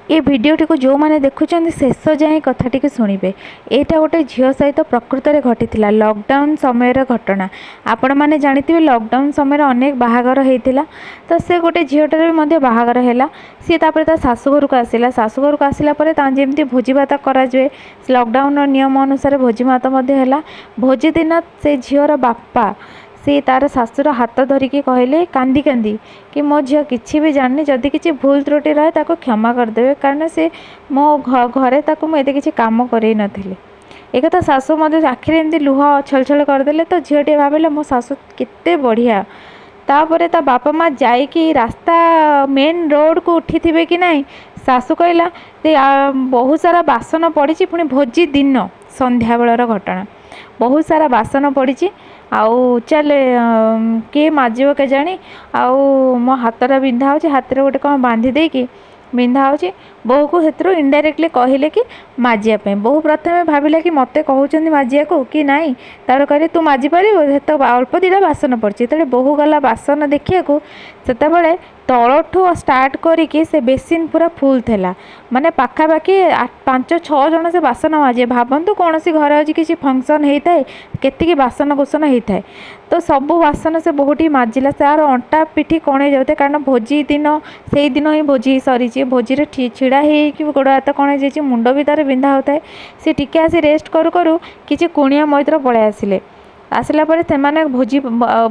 ଏ ଭିଡ଼ିଓଟିକୁ ଯେଉଁମାନେ ଦେଖୁଛନ୍ତି, ଶେଷ ଯାଏଁ କଥାଟିକୁ ଶୁଣିବେ। ଏଇଟା ଗୋଟେ ଝିଅ ସହିତ ପ୍ରକୃତରେ ଘଟିଥିଲା, ଲକଡାଉନ୍ ସମୟର ଘଟଣା। ଆପଣମାନେ ଜାଣିଥିବେ, ଲକଡାଉନ୍ ସମୟରେ ଅନେକ ବାହାଘର ହେଇଥିଲା। ତ ସେ ଗୋଟେ ଝିଅଟାର ବି ମଧ୍ୟ ବାହାଘର ହେଲା। ସିଏ ତାପରେ ତା ଶାଶୁଘରକୁ ଆସିଲା। ଶାଶୁଘରକୁ ଆସିଲା ପରେ ତା ଯେମିତି ଭୋଜି ଭାତ କରାଯାଏ, ଲକଡାଉନ୍ର ନିୟମ ଅନୁସାରେ ଭୋଜି ଭାତ ମଧ୍ୟ ହେଲା। ଭୋଜି ଦିନ ସେ ଝିଅର ବାପା ସେ ତାର ଶାଶୁର ହାତ ଧରିକି କହିଲେ କାନ୍ଦି କାନ୍ଦି କି ମୋ ଝିଅ କିଛି ବି ଜାଣିନି, ଯଦି କିଛି ଭୁଲ ତ୍ରୁଟି ରହେ ତାକୁ କ୍ଷମା କରିଦେବେ, କାରଣ ସେ ମୋ ଘରେ ତାକୁ ମୁଁ ଏତେ କିଛି କାମ କରେଇ ନଥିଲି। ଏକଥା ଶାଶୁ ମଧ୍ୟ ଆଖିରେ ଏମିତି ଲୁହ ଛଳଛଳ କରିଦେଲେ। ତ ଝିଅଟିଏ ଭାବିଲା, ମୋ ଶାଶୁ କେତେ ବଢ଼ିଆ। ତାପରେ ତା ବାପା ମା ଯାଇକି ରାସ୍ତା ମେନ୍ ରୋଡ଼କୁ ଉଠିଥିବେ କି ନାହିଁ, ଶାଶୁ କହିଲା, ବହୁତ ସାରା ବାସନ ପଡ଼ିଛି। ପୁଣି ଭୋଜି ଦିନ ସନ୍ଧ୍ୟାବେଳର ଘଟଣା। ବହୁତ ସାରା ବାସନ ପଡ଼ିଛି ଆଉ ଚାଲେ, କିଏ ମାଜିବ କେଜାଣି, ଆଉ ମୋ ହାତଟା ବିନ୍ଧା ହେଉଛି। ହାତରେ ଗୋଟେ କ'ଣ ବାନ୍ଧି ଦେଇକି ବିନ୍ଧା ହେଉଛି। ବୋହୂକୁ ସେଥିରୁ ଇନଡାଇରେକ୍ଟଲି କହିଲେ କି ମାଜିବା ପାଇଁ। ବୋହୂ ପ୍ରଥମେ ଭାବିଲା କି ମୋତେ କହୁଛନ୍ତି ମାଜିବାକୁ କି ନାହିଁ। ତାପରେ କହିଲେ, ତୁ ମାଜିପାରିବୁ ତ? ଅଳ୍ପ ଦୁଇଟା ବାସନ ପଡ଼ିଛି। ଯେତେବେଳେ ବୋହୂ ଗଲା ବାସନ ଦେଖିବାକୁ, ସେତେବେଳେ ତଳଠୁ ଷ୍ଟାର୍ଟ କରିକି ସେ ବେସିନ୍ ପୁରା ଫୁଲ୍ ଥିଲା। ମାନେ ପାଖାପାଖି ପାଞ୍ଚ ଛଅ ଜଣ ସେ ବାସନ ମାଜିବେ। ଭାବନ୍ତୁ, କୌଣସି ଘରେ ଆଜି କିଛି ଫଙ୍କସନ୍ ହେଇଥାଏ, କେତିକି ବାସନ କୁସନ ହେଇଥାଏ। ତ ସବୁ ବାସନ ସେ ବୋହୂଟି ମାଜିଲା। ତାର ଅଣ୍ଟା ପିଠି କଣେଇ ଯାଉଥାଏ, କାରଣ ଭୋଜି ଦିନ, ସେଇଦିନ ହିଁ ଭୋଜି ସରିଛି। ଭୋଜିରେ ଛିଡ଼ା ହେଇକି ଗୋଡ଼ ହାତ କଣେଇ ଯାଇଛି, ମୁଣ୍ଡ ବି ତାର ବିନ୍ଧା ହେଉଥାଏ। ସେ ଟିକେ ଆସି ରେଷ୍ଟ କରୁ କରୁ କିଛି କୁଣିଆ ମୈତ୍ର ପଳେଇ ଆସିଲେ। ଆସିଲା ପରେ ସେମାନେ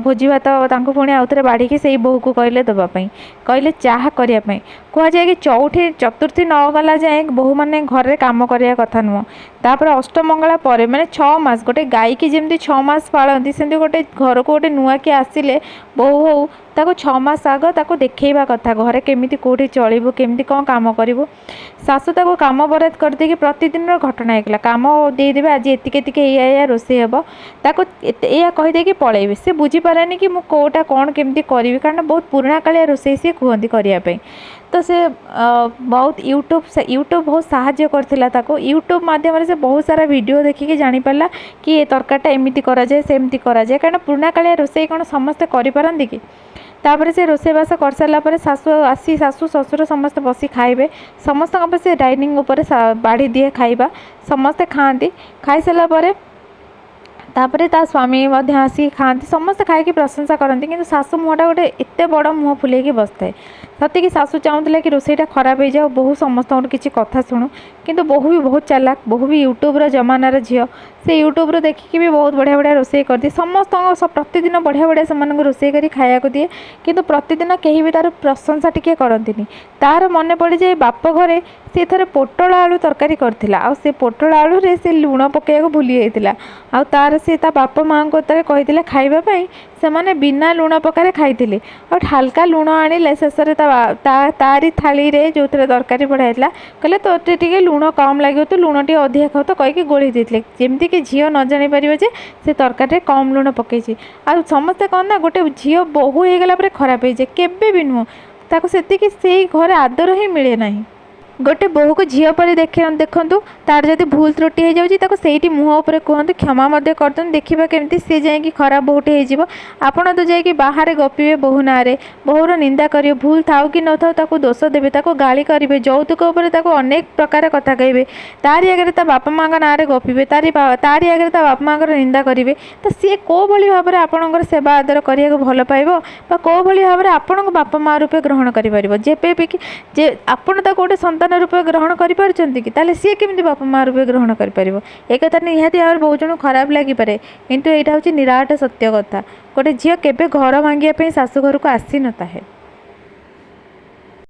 ଭୋଜି ଭାତ ତାଙ୍କୁ ପୁଣି ଆଉଥରେ ବାଢ଼ିକି ସେଇ ବୋହୂକୁ କହିଲେ ଦେବା ପାଇଁ, କହିଲେ ଚାହା କରିବା ପାଇଁ। କୁହାଯାଏ କି ଚଉଠି ଚତୁର୍ଥୀ ନ ଗଲା ଯାଏଁ ବୋହୂମାନେ ଘରେ କାମ କରିବା କଥା ନୁହଁ। ତାପରେ ଅଷ୍ଟମଙ୍ଗଳା ପରେ, ମାନେ 6 ମାସ, ଗୋଟେ ଗାଈକି ଯେମିତି 6 ମାସ ପାଳନ୍ତି, ସେମିତି ଗୋଟେ ଘରକୁ ଗୋଟେ ନୂଆ କିଏ ଆସିଲେ, ବୋହୂ ହଉ, ତାକୁ 6 ମାସ ଆଗ ତାକୁ ଦେଖେଇବା କଥା, ଘରେ କେମିତି କେଉଁଠି ଚଳିବୁ, କେମିତି କ'ଣ କାମ କରିବୁ। ଶାଶୁ ତାକୁ କାମ ବରାଦ କରିଦେଇକି, ପ୍ରତିଦିନର ଘଟଣା ହେଇଗଲା, କାମ ଦେଇଦେବେ, ଆଜି ଏତିକି ଏତିକି ଏଇଆ ଏଇଆ ରୋଷେଇ ହେବ, ତାକୁ ଏତେ ଏଇଆ କହିଦେଇକି ପଳେଇବେ। ସେ ବୁଝିପାରେନି କି ମୁଁ କେଉଁଟା କ'ଣ କେମିତି କରିବି, କାରଣ ବହୁତ ପୁରୁଣା କାଳିଆ ରୋଷେଇ ସିଏ କୁହନ୍ତି କରିବା ପାଇଁ। ତ ସେ ବହୁତ ୟୁଟ୍ୟୁବ୍, ସେ ୟୁଟ୍ୟୁବ୍ ବହୁତ ସାହାଯ୍ୟ କରିଥିଲା ତାକୁ। ୟୁଟ୍ୟୁବ୍ ମାଧ୍ୟମରେ ସେ ବହୁତ ସାରା ଭିଡ଼ିଓ ଦେଖିକି ଜାଣିପାରିଲା କି ଏ ତରକାରୀଟା ଏମିତି କରାଯାଏ, ସେମିତି କରାଯାଏ। କାରଣ ପୁରୁଣା କାଳିଆ ରୋଷେଇ କ'ଣ ସମସ୍ତେ କରିପାରନ୍ତି କି? ତାପରେ ସେ ରୋଷେଇବାସ କରିସାରିଲା ପରେ ଶାଶୁ ଆସି, ଶାଶୁ ଶ୍ୱଶୁର ସମସ୍ତେ ବସି ଖାଇବେ। ସମସ୍ତଙ୍କ ପାଇଁ ସେ ଡାଇନିଂ ଉପରେ ବାଢ଼ି ଦିଏ ଖାଇବା। ସମସ୍ତେ ଖାଆନ୍ତି। ଖାଇସାରିଲା ପରେ ତାପରେ ତା ସ୍ୱାମୀ ମଧ୍ୟ ଆସିକି ଖାଆନ୍ତି। ସମସ୍ତେ ଖାଇକି ପ୍ରଶଂସା କରନ୍ତି, କିନ୍ତୁ ଶାଶୁ ମୁହଁଟା ଗୋଟେ ଏତେ ବଡ଼ ମୁହଁ ଫୁଲେଇକି ବସିଥାଏ। ସତିକି ଶାଶୁ ଚାହୁଁଥିଲେ କି ରୋଷେଇଟା ଖରାପ ହେଇଯାଉ, ବୋହୂ ସମସ୍ତଙ୍କଠୁ କିଛି କଥା ଶୁଣୁ। କିନ୍ତୁ ବୋହୂ ବି ବହୁତ ଚାଲାକ। ବୋହୂ ବି ୟୁଟ୍ୟୁବ୍ର ଜମାନାର ଝିଅ। ସେ ୟୁଟ୍ୟୁବ୍ରୁ ଦେଖିକି ବି ବହୁତ ବଢ଼ିଆ ବଢ଼ିଆ ରୋଷେଇ କରିଦିଏ। ସମସ୍ତଙ୍କ ପ୍ରତିଦିନ ବଢ଼ିଆ ବଢ଼ିଆ ସେମାନଙ୍କୁ ରୋଷେଇ କରି ଖାଇବାକୁ ଦିଏ। କିନ୍ତୁ ପ୍ରତିଦିନ କେହି ବି ତା'ର ପ୍ରଶଂସା ଟିକେ କରନ୍ତିନି। ତା'ର ମନେ ପଡ଼ିଯାଏ, ବାପ ଘରେ ସେ ଥରେ ପୋଟଳ ଆଳୁ ତରକାରୀ କରିଥିଲା ଆଉ ସେ ପୋଟଳ ଆଳୁରେ ସେ ଲୁଣ ପକାଇବାକୁ ଭୁଲି ଯାଇଥିଲା। ଆଉ ତା'ର ସେ ତା ବାପା ମାଆଙ୍କୁ ଯେତେବେଳେ କହିଥିଲା ଖାଇବା ପାଇଁ, ସେମାନେ ବିନା ଲୁଣ ପକାରେ ଖାଇଥିଲେ। ଆଉ ହାଲକା ଲୁଣ ଆଣିଲେ ଶେଷରେ ତା ତାରି ଥାଳିରେ, ଯେଉଁଥିରେ ତରକାରୀ ବଢ଼ା ହେଇଥିଲା, କହିଲେ, ତୋତେ ଟିକେ ଲୁଣ କମ୍ ଲାଗିବ, ତୁ ଲୁଣ ଟିକେ ଅଧିକା ଖାଉ ତ କହିକି ଗୋଳେଇ ଦେଇଥିଲେ, ଯେମିତିକି ଝିଅ ନ ଜାଣିପାରିବ ଯେ ସେ ତରକାରୀରେ କମ୍ ଲୁଣ ପକାଇଛି। ଆଉ ସମସ୍ତେ କ'ଣ ନା, ଗୋଟେ ଝିଅ ବୋହୂ ହେଇଗଲା ପରେ ଖରାପ ହେଇଯାଏ, କେବେ ବି ନୁହଁ। ତାକୁ ସେତିକି ସେଇ ଘରେ ଆଦର ହିଁ ମିଳେ ନାହିଁ। ଗୋଟେ ବୋହୂକୁ ଝିଅ ପରି ଦେଖନ୍ତୁ। ତାର ଯଦି ଭୁଲ ତ୍ରୁଟି ହେଇଯାଉଛି, ତାକୁ ସେଇଠି ମୁହଁ ଉପରେ କୁହନ୍ତୁ, କ୍ଷମା ମଧ୍ୟ କରିଦିଅନ୍ତୁ। ଦେଖିବା କେମିତି ସିଏ ଯାଇକି ଖରାପ ବୋହୂଟେ ହେଇଯିବ। ଆପଣ ତ ଯାଇକି ବାହାରେ ଗପିବେ ବୋହୂ ନାଁରେ, ବୋହୂର ନିନ୍ଦା କରିବେ, ଭୁଲ ଥାଉ କି ନଥାଉ ତାକୁ ଦୋଷ ଦେବେ, ତାକୁ ଗାଳି କରିବେ, ଯୌତୁକ ଉପରେ ତାକୁ ଅନେକ ପ୍ରକାର କଥା କହିବେ, ତାରି ଆଗରେ ତା ବାପା ମାଆଙ୍କ ନାଁରେ ଗପିବେ, ତାରି ଆଗରେ ତା ବାପା ମାଆଙ୍କର ନିନ୍ଦା କରିବେ। ତ ସିଏ କେଉଁ ଭଳି ଭାବରେ ଆପଣଙ୍କର ସେବା ଆଦର କରିବାକୁ ଭଲ ପାଇବ ବା କେଉଁ ଭଳି ଭାବରେ ଆପଣଙ୍କ ବାପା ମା ରୂପେ ଗ୍ରହଣ କରିପାରିବ? ଯେବେ ବି କି ଯେ ଆପଣ ତାକୁ ଗୋଟେ ସନ୍ତାନ ରୂପେ ଗ୍ରହଣ କରିପାରୁଛନ୍ତି କି, ତାହେଲେ ସିଏ କେମିତି ବାପା ମା ରୂପେ ଗ୍ରହଣ କରିପାରିବ? ଏ କଥା ନିହାତି ଭାବରେ ବହୁତ ଜଣଙ୍କୁ ଖରାପ ଲାଗିପାରେ, କିନ୍ତୁ ଏଇଟା ହେଉଛି ନିରାଟ ସତ୍ୟ କଥା। ଗୋଟେ ଝିଅ କେବେ ଘର ଭାଙ୍ଗିବା ପାଇଁ ଶାଶୁ ଘରକୁ ଆସିନଥାଏ।